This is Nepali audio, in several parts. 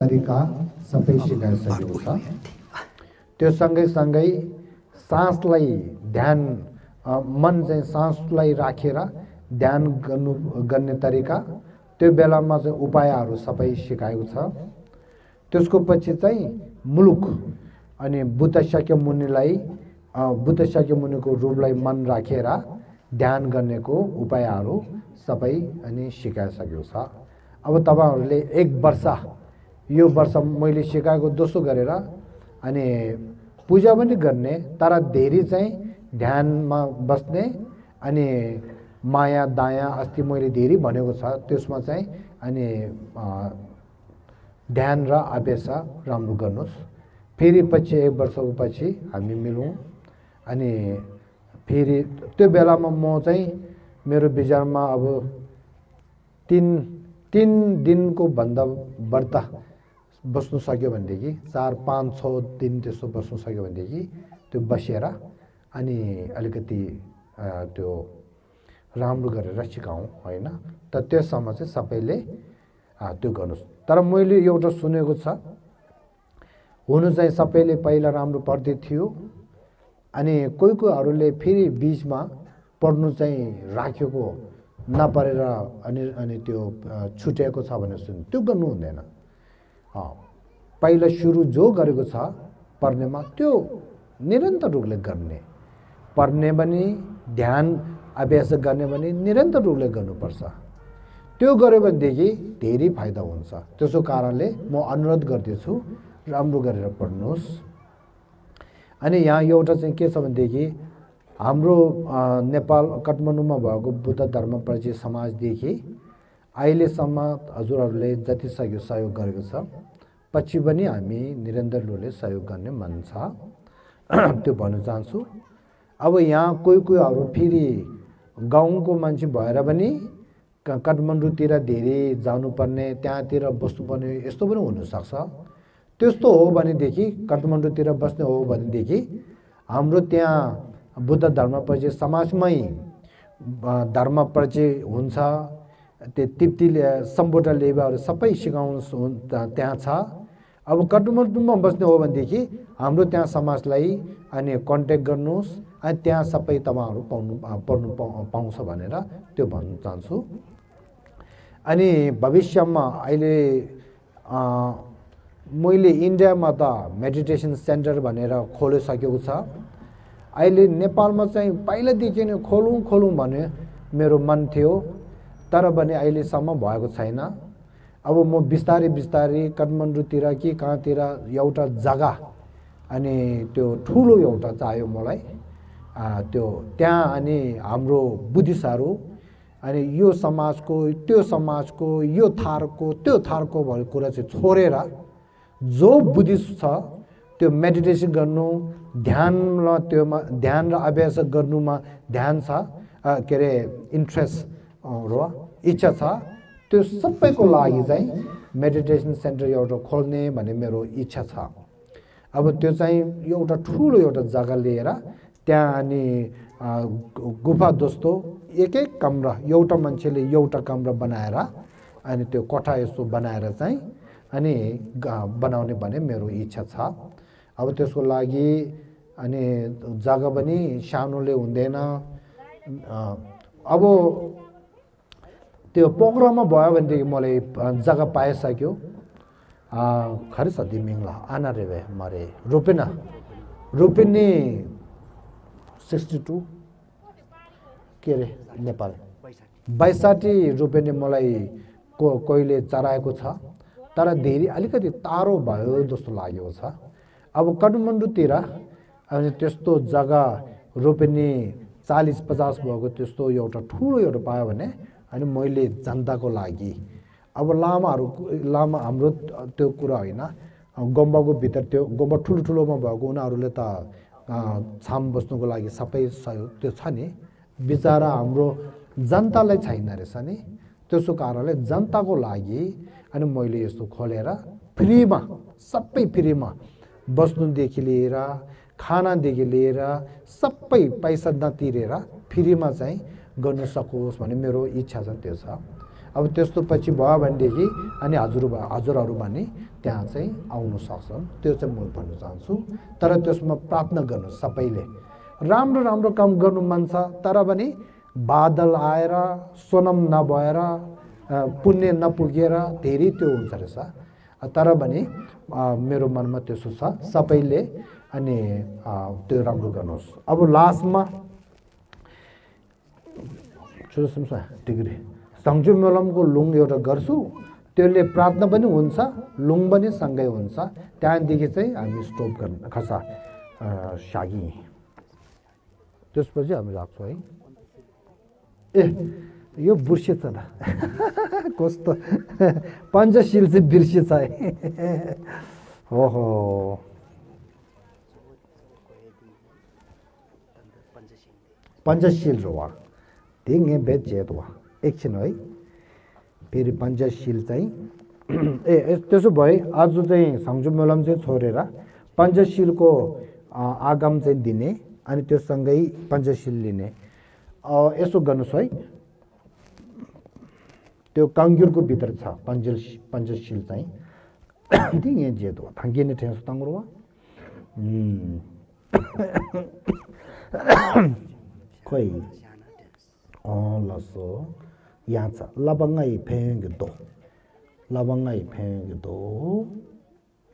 तरिका सबै सिकाइसकेको छ। त्यो सँगै सासलाई ध्यान मन चाहिँ सासलाई राखेर ध्यान गर्ने तरिका, त्यो बेलामा चाहिँ उपायहरू सबै सिकाएको छ। त्यसको पछि चाहिँ मुलुक अनि बुद्ध शाक्यमुनिको रूपलाई मन राखेर ध्यान गर्नेको उपायहरू सबै अनि सिकाइसकेको छ। अब तपाईहरुले एक वर्ष यो वर्ष मैले सिकाएको दोस्रो गरेर अनि पूजा पनि गर्ने, तर धेरै चाहिँ ध्यानमा बस्ने अनि माया दाया अस्ति मैले धेरै भनेको छ, त्यसमा चाहिँ अनि ध्यान र अभ्यास राम्रो गर्नुस्। फेरि पछि एक वर्षको पछि हामी मिलौँ अनि फेरि त्यो बेलामा म चाहिँ मेरो विचारमा अब तीन दिनको भन्दा बढ्ता बस्नु सक्यो भनेदेखि 4, 5, 6 दिन त्यसो बस्नु सक्यो भनेदेखि त्यो बसेर अनि अलिकति त्यो राम्रो गरेर सिकाउँ हैन त। त्यससम्म चाहिँ सबैले त्यो गर्नुस्। तर मैले एउटा सुनेको छ, हुनु चाहिँ सबैले पहिला राम्रो पढ्दै थियो अनि कोहीहरूले फेरि बीचमा पढ्नु चाहिँ राखेको नपरेर अनि त्यो छुटेको छ भने सुन, त्यो गर्नु हुँदैन। पहिला सुरु जो गरेको छ पढ्नेमा त्यो निरन्तर रूपले गर्ने, पढ्ने पनि ध्यान अभ्यास गर्ने पनि निरन्तर रूपले गर्नुपर्छ। त्यो गर्यो भनेदेखि धेरै फाइदा हुन्छ। त्यसो कारणले म अनुरोध गर्दैछु राम्रो गरेर पढ्नुहोस्। अनि यहाँ एउटा चाहिँ के छ भनेदेखि हाम्रो नेपाल काठमाडौँमा भएको बुद्ध धर्म प्रचार समाजदेखि अहिलेसम्म हजुरहरूले जति सक्यो सहयोग गरेको छ, पछि पनि हामी निरन्तर रूपले सहयोग गर्ने मन छ त्यो भन्न चाहन्छु। अब यहाँ कोहीहरू फेरि गाउँको मान्छे भएर पनि काठमाडौँतिर धेरै जानुपर्ने, त्यहाँतिर बस्नुपर्ने यस्तो पनि हुनसक्छ। त्यस्तो हो भनेदेखि काठमाडौँतिर बस्ने हो भनेदेखि हाम्रो त्यहाँ बुद्ध धर्म प्रचार समाजमै धर्म प्रचार हुन्छ, त्यो तिप्तीले सम्बोटा लेबाहरू सबै सिकाउनु त्यहाँ छ। अब काठमाडौँमा बस्ने हो भनेदेखि हाम्रो त्यहाँ समाजलाई अनि कन्ट्याक्ट गर्नुहोस् अनि त्यहाँ सबै तपाईहरु पढ्नु पाउँछ भनेर त्यो भन्न चाहन्छु। अनि भविष्यमा अहिले मैले इन्डियामा त मेडिटेसन सेन्टर भनेर खोलिसकेको छ। अहिले नेपालमा चाहिँ पहिलादेखि नै खोलौँ भन्ने मेरो मन थियो, तर पनि अहिलेसम्म भएको छैन। अब म बिस्तारै काठमाडौँतिर कि कहाँतिर एउटा जग्गा अनि त्यो ठुलो एउटा चाहियो मलाई, त्यो त्यहाँ अनि हाम्रो बुद्धिस्टहरू अनि यो समाजको त्यो समाजको यो थारको त्यो थारको भन्ने कुरा चाहिँ छोडेर जो बुद्धिस्ट छ त्यो मेडिटेसन गर्नु, ध्यान र अभ्यास गर्नुमा ध्यान छ, के अरे इन्ट्रेस्ट र इच्छा छ, त्यो सबैको लागि चाहिँ मेडिटेसन सेन्टर एउटा खोल्ने भन्ने मेरो इच्छा छ। अब त्यो चाहिँ एउटा ठुलो एउटा जग्गा लिएर त्यहाँ अनि गुफा जस्तो एक कमरा, एउटा मान्छेले एउटा कमरा बनाएर अनि त्यो कोठा यस्तो बनाएर चाहिँ अनि बनाउने भन्ने मेरो इच्छा छ। अब त्यसको लागि अनि जग्गा पनि सानोले हुँदैन। अब त्यो पोखरामा भयो भनेदेखि मलाई जग्गा पाइसक्यो। खरे सधैँ मिङ्ला आना रे मरे रोपिनी 62 के अरे नेपाल 62 रोपिनी मलाई कोहीले चराएको छ, तर धेरै अलिकति टाढो भयो जस्तो लागेको छ। अब काठमाडौँतिर अनि त्यस्तो जग्गा रोपिनी 40-50 भएको त्यस्तो एउटा ठुलो एउटा पायो भने अनि मैले जनताको लागि, अब लामा हाम्रो त्यो कुरा होइन, गुम्बाको भित्र त्यो गुम्बा ठुलोमा भएको उनीहरूले त छाम बस्नुको लागि सबै सहयोग त्यो छ नि, बिचरा हाम्रो जनतालाई छैन रहेछ नि। त्यसो कारणले जनताको लागि अनि मैले यस्तो खोलेर फ्रीमा, सबै फ्रीमा बस्नुदेखि लिएर खानादेखि लिएर सबै पैसा नतिरेर फ्रीमा चाहिँ गर्न सकोस् भन्ने मेरो इच्छा छ। त्यो छ। अब त्यस्तो पछि भयो भनेदेखि अनि हजुरहरू भने त्यहाँ चाहिँ आउनु सक्छन् त्यो चाहिँ म भन्न चाहन्छु तर त्यसमा प्रार्थना गर्नु सबैले राम्रो राम्रो काम गर्नु मन छ तर पनि बादल आएर सोनम नभएर पुण्य नपुगेर धेरै त्यो हुन्छ रहेछ तर पनि मेरो मनमा त्यसो छ सबैले अनि त्यो राम्रो गर्नुहोस् अब लास्टमा डिग्री सङ्जु मेलमको लुङ एउटा गर्छु त्यसले प्रार्थना पनि हुन्छ लुङ पनि सँगै हुन्छ त्यहाँदेखि चाहिँ हामी स्टप गर्न खसा सागी त्यसपछि हामी राख्छौँ है ए यो बिर्सेछ त कस्तो पञ्चशील चाहिँ बिर्सेछ है ओहो पञ्चशील वा त्यही बेच जेत वा एकछिन है फेरि पञ्चशील चाहिँ ए त्यसो भए आज चाहिँ सङ्जु मेलम चाहिँ छोडेर पञ्चशीलको आगम चाहिँ दिने अनि त्योसँगै पञ्चशील लिने यसो गर्नुहोस् है त्यो काङ्ग्युरको भित्र छ पञ्चशील चाहिँ त्यही यहाँ जेत हो थाङ्गिने ठेस ताङ्ग्रो वा खोइ लसो यहाँ छ लबङ्गाई फेङ्दो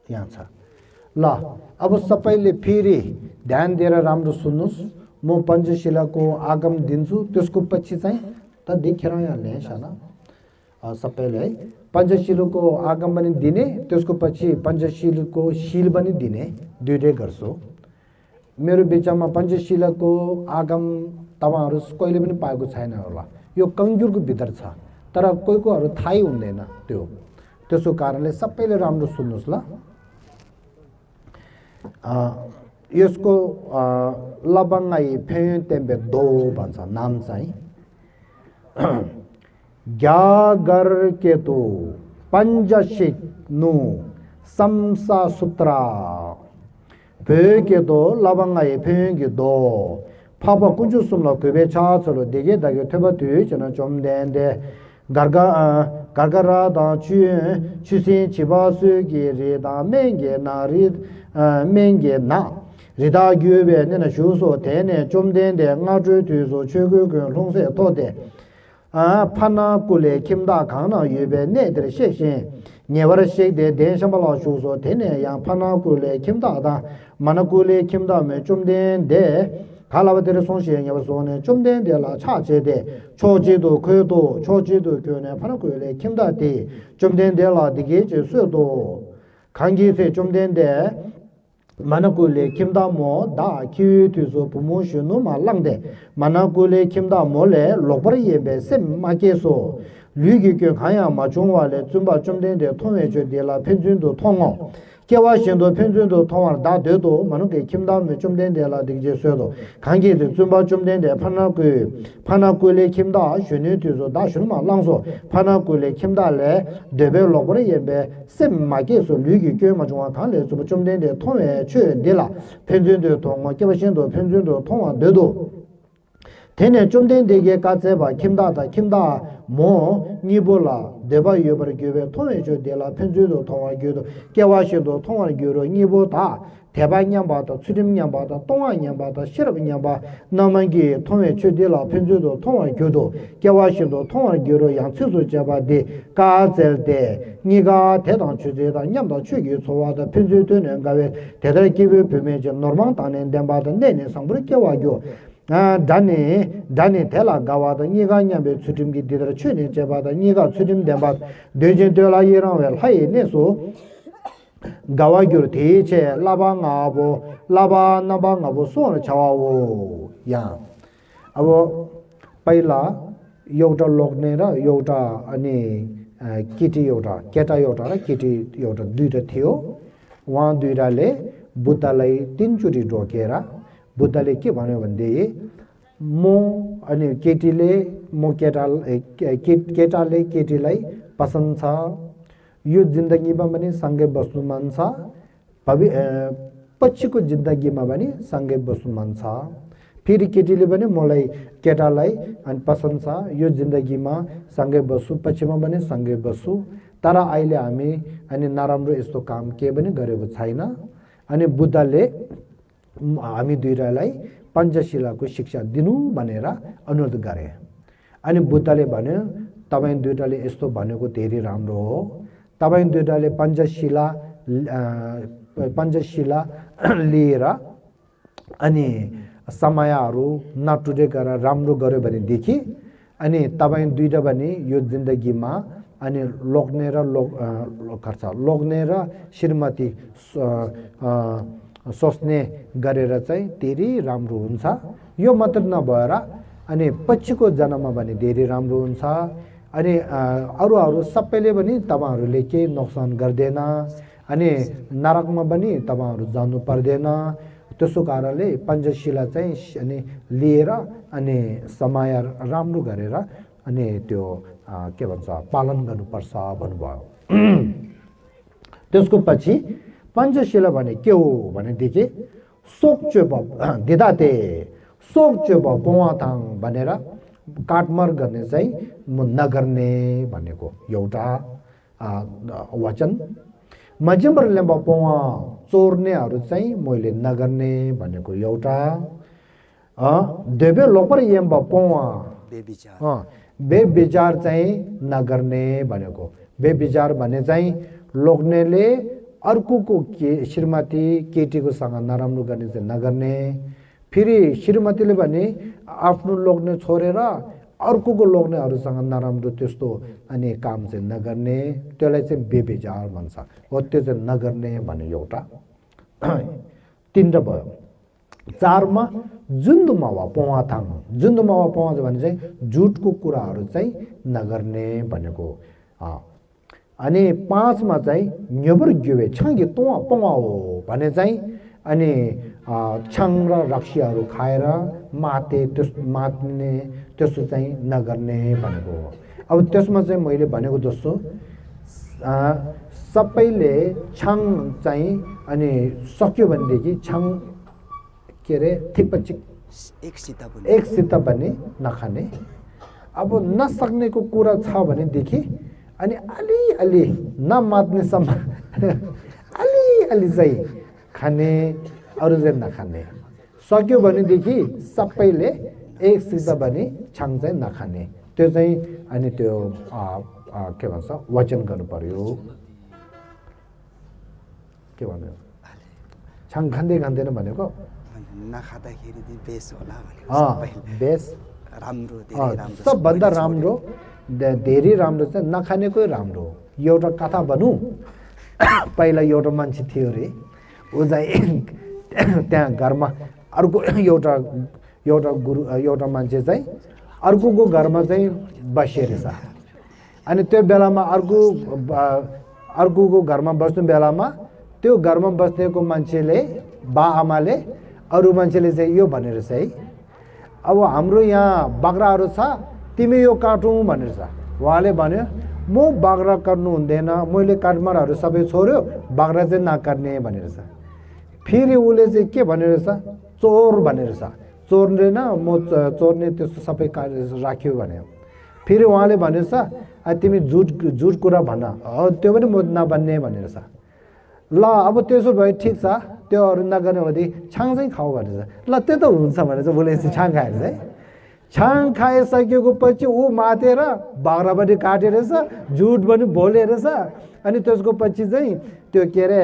यहाँ छ ल अब सबैले फेरि ध्यान दिएर राम्रो सुन्नुहोस् म पञ्चशीलको आगम दिन्छु त्यसको पछि चाहिँ त देखेर हाल्ने साना सबैले है पञ्चशीलको आगम पनि दिने त्यसको पछि पञ्चशीलको शील पनि दिने दुइटै गर्छु मेरो विचारमा पञ्चशीलको आगम तपाईँहरू कहिले पनि पाएको छैन होला यो कङ्जुरको भित्र छ तर कोहीकोहरू थाहै हुँदैन त्यो त्यसो कारणले सबैले राम्रो सुन्नुहोस् ल यसको लबङ्गाई फेन्तेम्बे दो भन्छ नाम चाहिँ ग्यागर केतु पञ्चशिक नु समसा सूत्रा फेकेदो लबङ्गाई फेङ्गिदो फापा कुन्चु सुम्ला कुबे छाछलो देगे दागे थेबा तुय चना चोम देंदे gargara da chusin chibasu gi rida menge na menge na rida gyube ne na shuso tene chomden de nga zhu tu so chegu gu longse to de pana kule kimda khana yube ne de sheshin nyewar shek de den shambala shuso tene yang pana kule kimda da mana kule kimda me chomden de 갈라바데르 손시에 여서네 좀된 데라 차제데 초지도 그도 초지도 교내 파는고래 김다디 좀된 데라 디게 제수도 강기세 좀된데 만나고래 김다모 다 키유투소 부모슈노 말랑데 만나고래 김다모래 로버리에베 셈마게소 류기교 가야 마종와래 좀바 좀된데 통해줘 데라 편준도 통어 개화신도 편준도 통화를 다 돼도 많은게 김다음에 좀 된데라 되게 써도 관계도 좀봐 좀 된데 파나고래 김다 슈니티도 다 슈마 랑소 파나고래 김다래 데벨로버에 예배 셈마게서 류기 교마 중앙 단래 좀 된데 통해 최데라 편준도 통화 개화신도 편준도 통화 돼도 되네 좀 된데게 가져봐 김다 뭐 니볼라 대바 여버 교회 통해줘 데라 편주도 통화교도 개화시도 통화교로 니보다 대반량 받아 출입량 받아 동안량 받아 실업량 받아 남한기 통해줘 데라 편주도 통화교도 개화시도 통화교로 양치수 잡아대 가젤데 니가 대당 주제다 냠다 추기 소화다 편주도는 가왜 대달 기회 표면적 노르망 단엔 담바다 내내 상부를 개화교 다니 텔라 가와다 니가 냠베 추dim기 디더라 추니 제바다 니가 추dim 뎀바 되진 되라 이랑웰 하이 내소 가와교 대체 라바나바고 소는 차와오 야 아보 पहिला एउटा लोग्ने र एउटा अनि केटी एउटा केटा एउटा र केटी एउटा दुईटा थियो उहाँ दुईटाले बुद्धलाई तीनचोटी ढोकेर बुद्धले के भन्यो भन्दै म अनि केटीले म केटाले केटीलाई पसन्द छ यो जिन्दगीमा पनि सँगै बस्नु मन छ पछिको जिन्दगीमा पनि सँगै बस्नु मन छ फेरि केटीले पनि मलाई केटालाई अनि पसन्द छ यो जिन्दगीमा सँगै बस्छु पछिमा पनि सँगै बस्छु तर अहिले हामी अनि नराम्रो यस्तो काम के पनि गरेको छैन अनि बुद्धले हामी दुईटालाई पञ्चशीलाको शिक्षा दिनु भनेर अनुरोध गरे अनि बुद्धले भन्यो तपाईं दुईटाले यस्तो भनेको धेरै राम्रो हो तपाईं दुईटाले पञ्चशीला लिएर अनि समयहरू नटुटेर राम्रो गर्यो भनेदेखि अनि तपाईं दुईटा पनि यो जिन्दगीमा अनि लोग्ने र श्रीमती सोच्ने गरेर चाहिँ धेरै राम्रो हुन्छ यो मात्र नभएर अनि पछिको जन्ममा पनि धेरै राम्रो हुन्छ अनि अरूहरू सबैले पनि तपाईहरुले केही नोक्सान गर्दैन अनि नरकमा पनि तपाईहरु जानु पर्दैन त्यसो कारणले पञ्चशीला चाहिँ अनि लिएर अनि समय राम्रो गरेर अनि त्यो के भन्छ पालन गर्नुपर्छ भन्नुभयो त्यसको पछि पञ्चशीला भने के हो भनेदेखि सोक्चेब दिदाते सोक्चेब पोवाथाङ भनेर काटमार गर्ने चाहिँ नगर्ने भनेको एउटा वचन मजम्बर लेम्बा पोवा चोर्नेहरू चाहिँ मैले नगर्ने भनेको एउटा देबे लोपर यम्बा पोवा बेविचार चाहिँ नगर्ने भनेको बेविचार भने चाहिँ लोग्नेले अर्कोको श्रीमती केटीको सँग नराम्रो गर्ने चाहिँ नगर्ने फेरि श्रीमतीले भने आफ्नो लोग्ने छोडेर अर्कोको लोग्नेहरूसँग नराम्रो त्यस्तो अनि काम चाहिँ नगर्ने त्यसलाई चाहिँ बेविचार भन्छ हो त्यो चाहिँ नगर्ने भन्ने एउटा तीनटा भयो चारमा जुन्दुमावा पोवाथाङ जुन्दुमावा पोवा भने चाहिँ झुटको कुराहरू चाहिँ नगर्ने भनेको अनि पाँचमा चाहिँ न्यबर ग्युवे छाङ्गे तोवा पोवा हो भने चाहिँ अनि छाङ र रक्सीहरू खाएर मात्ने त्यस्तो चाहिँ नगर्ने भनेको हो अब त्यसमा चाहिँ मैले भनेको जस्तो सबैले छाङ चाहिँ अनि सक्यो भनेदेखि छाङ के अरे ठिकपछि एकसित पनि नखाने अब नसक्नेको कुरा छ भनेदेखि अनि अलि नमात्नेसम्म अलि चाहिँ खाने अरू चाहिँ नखाने सक्यो भनेदेखि सबैले एकसित पनि छाङ चाहिँ नखाने त्यो चाहिँ अनि त्यो के भन्छ वचन गर्नु पर्यो के भन्यो छाङ खाँदैन भनेको नखाँदाखेरि बेस होला बेस राम्रो सबभन्दा राम्रो धेरै राम्रो चाहिँ नखानेकै राम्रो एउटा कथा भनौँ पहिला एउटा मान्छे थियो अरे ऊ चाहिँ त्यहाँ घरमा अर्को एउटा मान्छे चाहिँ अर्कोको घरमा चाहिँ बस्यो रहेछ अनि त्यो बेलामा अर्कोको घरमा बस्ने बेलामा त्यो घरमा बस्नेको मान्छेले बा आमाले अरू मान्छेले चाहिँ यो भनेर चाहिँ अब हाम्रो यहाँ बाख्राहरू छ तिमी यो काटौँ भनेर छ उहाँले भन्यो म बाख्रा काट्नु हुँदैन मैले काटमारहरू सबै छोड्यो बाख्रा चाहिँ नकाट्ने भनेर छ फेरि उसले चाहिँ के भनेर छ चोर भनेर छ चोर्दैन म चोर्ने त्यस्तो सबै राख्यो भन्यो फेरि उहाँले भनेछ तिमी झुट कुरा भन त्यो पनि म नभन्ने भनेर छ ल अब त्यसो भए ठिक छ त्योहरू नगर्ने भने छाङ चाहिँ खाऊ भनेर ल त्यो त हुन्छ भनेर चाहिँ उसले चाहिँ छाङ खाएर चाहिँ छाङ खाइसकेको पछि ऊ मातेर बाख्रा पनि काटेर रहेछ झुट पनि बोले रहेछ अनि त्यसको पछि चाहिँ त्यो के अरे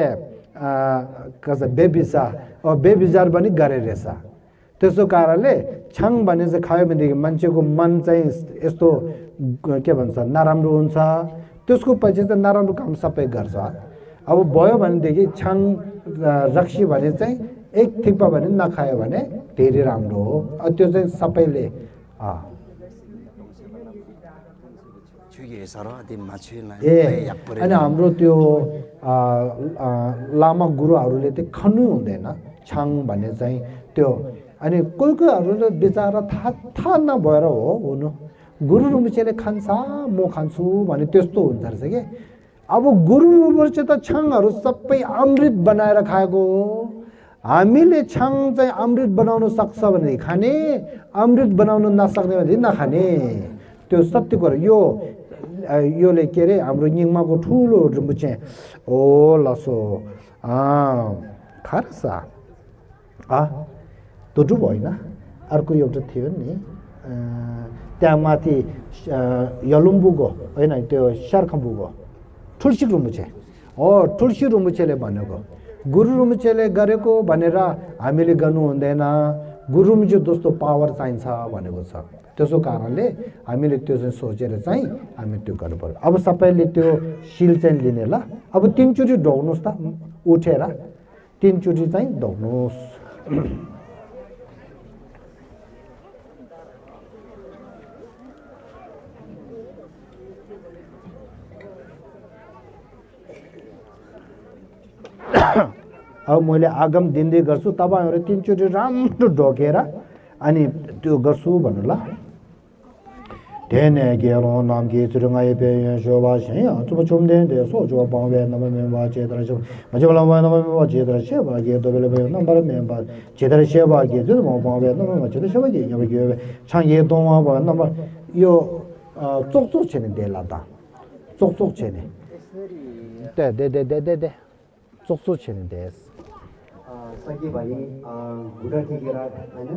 बेविचार पनि गरे रहेछ त्यसो कारणले छाङ भने चाहिँ खायो भनेदेखि मान्छेको मन चाहिँ यस्तो के भन्छ नराम्रो हुन्छ त्यसको पछि चाहिँ नराम्रो काम सबै गर्छ अब भयो भनेदेखि छाङ रक्सी भने चाहिँ एक थिप्पा भने नखायो भने धेरै राम्रो हो त्यो चाहिँ सबैले अनि हाम्रो त्यो लामा गुरुहरूले चाहिँ खानु हुँदैन छाङ भन्ने चाहिँ त्यो अनि कोहीहरूले बिचरा थाहा नभएर हो हुनु गुरु रुमुचेले खान्छ म खान्छु भने त्यस्तो हुन्छ रहेछ कि अब गुरु रुमुचे त छाङहरू सबै अमृत बनाएर खाएको हो हामीले छाङ चाहिँ अमृत बनाउन सक्छ भने खाने अमृत बनाउन नसक्ने भने नखाने त्यो सत्य कुरा योले के अरे हाम्रो निङमाको ठुलो रुम्बुचे ओ लसो खारसा त्यो होइन अर्को एउटा थियो नि त्यहाँ माथि यलुम्बुको होइन त्यो सर्खम्बुको ठुल्सी रुम्बुचे ठुल्सी रुम्बुचेले भनेको गुरु रुम्बुचेले गरेको भनेर हामीले गर्नु हुँदैन गुरु रुम्बुचे जस्तो पावर चाहिन्छ भनेको छ त्यसो कारणले हामीले त्यो चाहिँ सोचेर चाहिँ हामी त्यो गर्नु पर्यो अब सबैले त्यो सिल चाहिँ लिने ल अब 3 चोटी ढोग्नुहोस् त उठेर 3 चोटी चाहिँ ढोग्नुहोस् अब मैले आगम दिँदै गर्छु तपाईहरु 3 चोटी राम्रो ढोकेर अनि त्यो गर्छु भन्नु ल Tene gero nam gi tsurunga yepe shoba shen tsuba chumden de so jo bangwe nam me ba che dra jo ma jo la ma nam me ba che dra che ba ge do bele be nam ba me ba che dra che ba ge zo ma bangwe nam me che dra che ba ge ya ba ge chang ye dong wa ba nam ba yo zok zok che ne de la da zok zok che ne de zok zok che ne de सके भाइ गुडा टेकेर हैन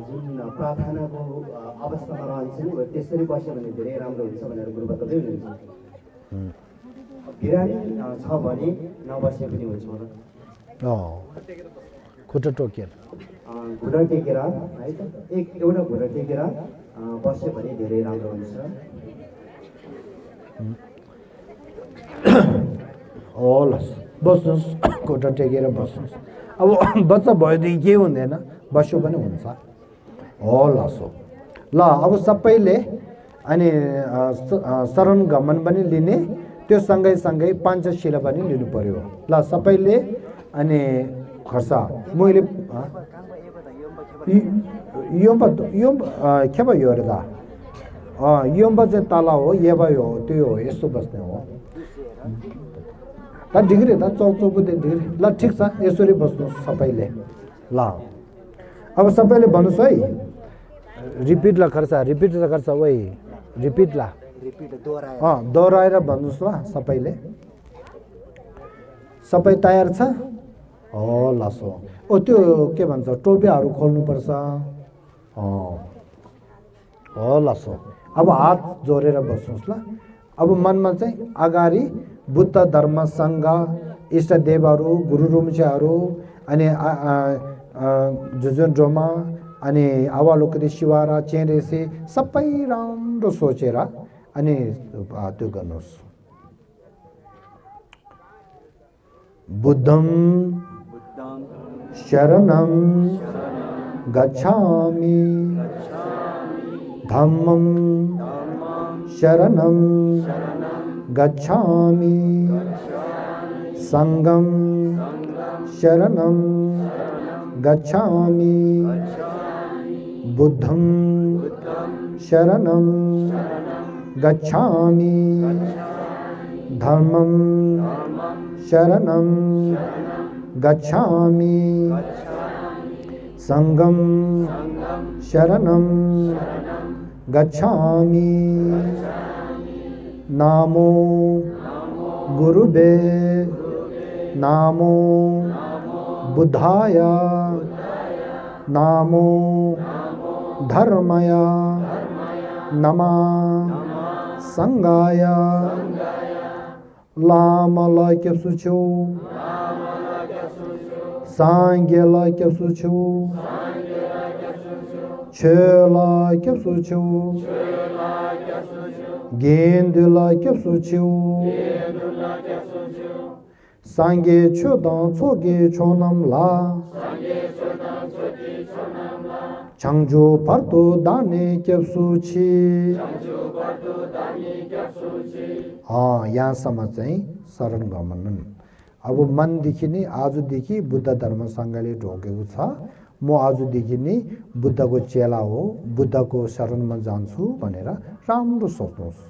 जुन प्रार्थनाको अवस्थामा रहन्छन् त्यसरी बस्यो भने धेरै राम्रो हुन्छ भनेर गुरु बताउँदै हुनुहुन्छ बिरामी छ भने नबसे पनि हुन्छ होला खुट्टा टोकेर गुडा टेकेर है त एउटा गुडा टेकेर बस्यो भने धेरै राम्रो हुन्छ ओलस बस्नुस् खुट्टा टेकेर बस्नुस् अब बच्चा भएदेखि के हुँदैन बस्यो पनि हुन्छ लसो ल अब सबैले अनि शरण गमन पनि लिने त्यो सँगै सँगै पञ्चशीला पनि लिनु पर्यो ल सबैले अनि खर्सा मैले यो के भयो रे दा योम्बा चाहिँ तल हो येबा हो त्यो हो यस्तो बस्ने हो त डिग्री त चौचौको डिग्री ल ठिक छ यसरी बस्नु सबैले ल अब सबैले भन्नुस् है रिपिट ल खर्च वही रिपिट ला दोहोऱ्याएर भन्नुस् ल सबैले सबै तयार छ लसो त्यो के भन्छ टोपियाहरू खोल्नु पर्छ लसो अब हात जोडेर बस्नुस् ल अब मनमा चाहिँ अगाडि बुद्ध धर्म संघ इष्टदेवहरू गुरु रुम्चेहरू अनि जुजुन ड्रोमा अनि अवालोकरी शिवारा चेरेसे सबै राम्रो सोचेर अनि त्यो गर्नुस् बुद्धं शरणं गच्छामि धम्मं शरणं गच्छामि संघं शरणं गच्छामि बुद्धं शरणं गच्छामि धर्मं शरणं गच्छामि संघं शरणं गच्छामि नामो गुरुवे नामो बुद्धाय नामो धर्मय नमः संघाय लामला के सुचो सांगेला के सुचो छेला के सुचो गेंदला के सुचो सांगे छोदां छोगे छोनम ला चंगजो परतो दाने के सुची यहाँसम्म चाहिँ शरण गमन अब मनदेखि नै आजदेखि बुद्ध धर्म संघले ढोकेको छ म आजदेखि नै बुद्धको चेला हो बुद्धको शरणमा जान्छु भनेर राम्रो सोच्नुहोस्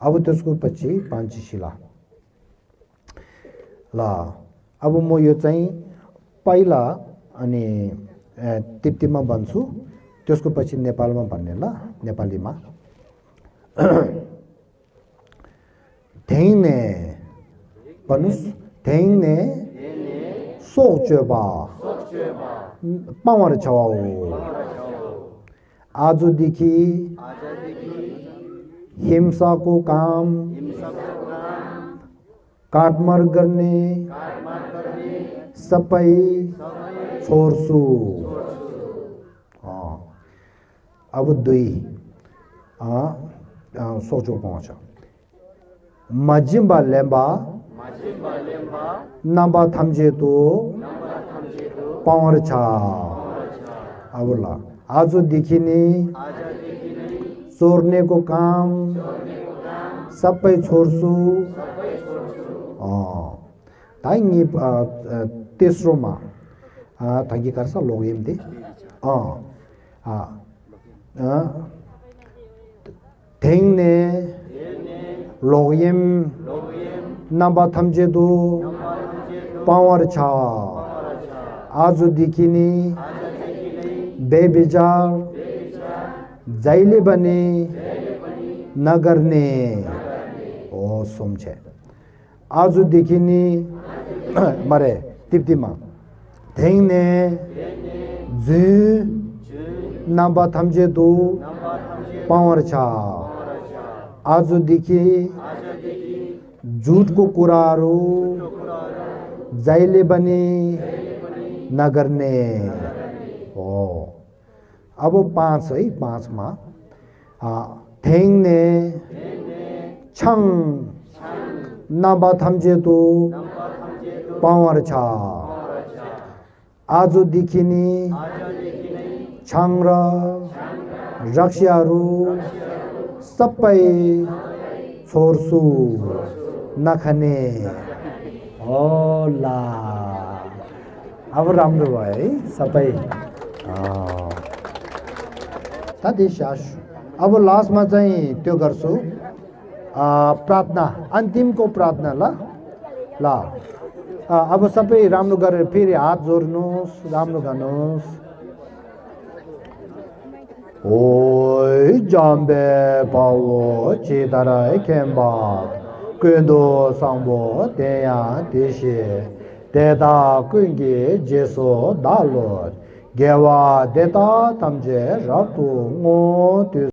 अब त्यसको पछि पञ्चशीला ल अब म यो चाहिँ पहिला अनि तिप्तीमा भन्छु त्यसको पछि नेपालमा भन्ने ल नेपालीमा ठेङ्ने भन्नुस् ठेङ्ने सोक्चेबा पावर छाउ आजदेखि हिंसाको काम काटमार गर्ने सबै छोड्छु अब 2 सोचो पाउँछ मजिम्बा लेम्बा नम्बा थम्जेतो पावर छ अब ल आजदेखि नै चोर्नेको काम सबै छोड्छु ताइङी तेस्रोमा थाङ्गी कार्छ लोगिम दे ठेङ्ने लोगिम नम्बा थम्जेदो पावर छ आजदेखि नै बेबिचार जहिले पनि नगर्ने सोम्छे आजदेखि नै मरे तिप्तीमा ठेङ्ने जु नम्बा थम्जेदो पावर छ आजदेखि झुटको कुराहरू जहिले पनि नगर्ने अब 5 है 5 मा ठेङ्ने छङ नम्बा थम्जेतो पावर छ आजदेखि नै छङ र रक्सीहरू सबै छोड्छु नखाने होला अब राम्रो भयो है सबै अब लास्टमा चाहिँ त्यो गर्छु प्रार्थना अन्तिमको प्रार्थना ल अब सबै राम्रो गरेर फेरि हात जोड्नुहोस् राम्रो गर्नुहोस् ओइ जाम्बे पाओ चिताराई खेम्बा कुन्दो सांबो तेया देशे तेदा कुंगे जेसो दालो गेवा देता तमजे रातु ngो